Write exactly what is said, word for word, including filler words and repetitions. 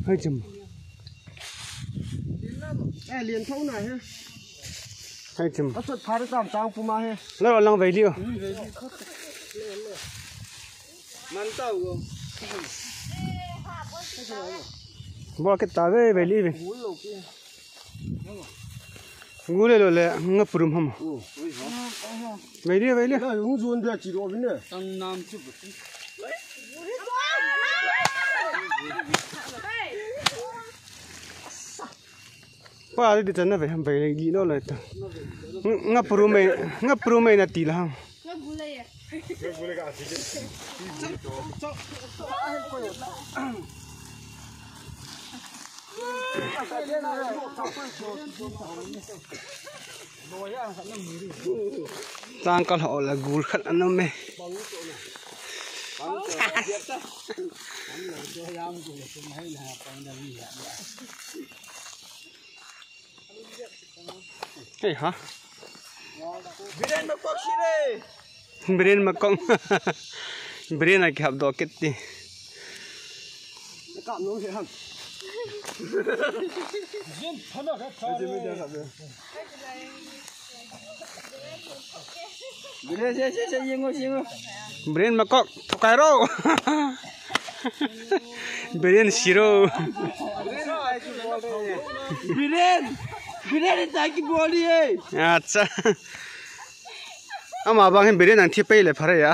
Hai chim. Eh, lien thou na he. Hai chim. Asat phare tam tang puma he. Lo lang vei liu. Man tau go. Bo ke ta ve vei li ve. Ngule lo le nga purum ham. Vei li, vei li. Na yung zuan dia chi ro vin ne. Tang nam chu. Pa ri di tan na ve ham vei li lo le ta. Nga purum mai, nga purum mai na ti la ham. Tang kal ho la gul khat anam me. Hei ha. Biren makok si re. Biren makok. Biren a kihap doh kit ti. Ka nom se ham. Jin thana ka ka. Biren se se se yingo yingo. Biren makok thokai ro. Biren siro. Biren, Biren ta ki boli e. Acha. Ama bang hin Biren ang thi pei le phare ya.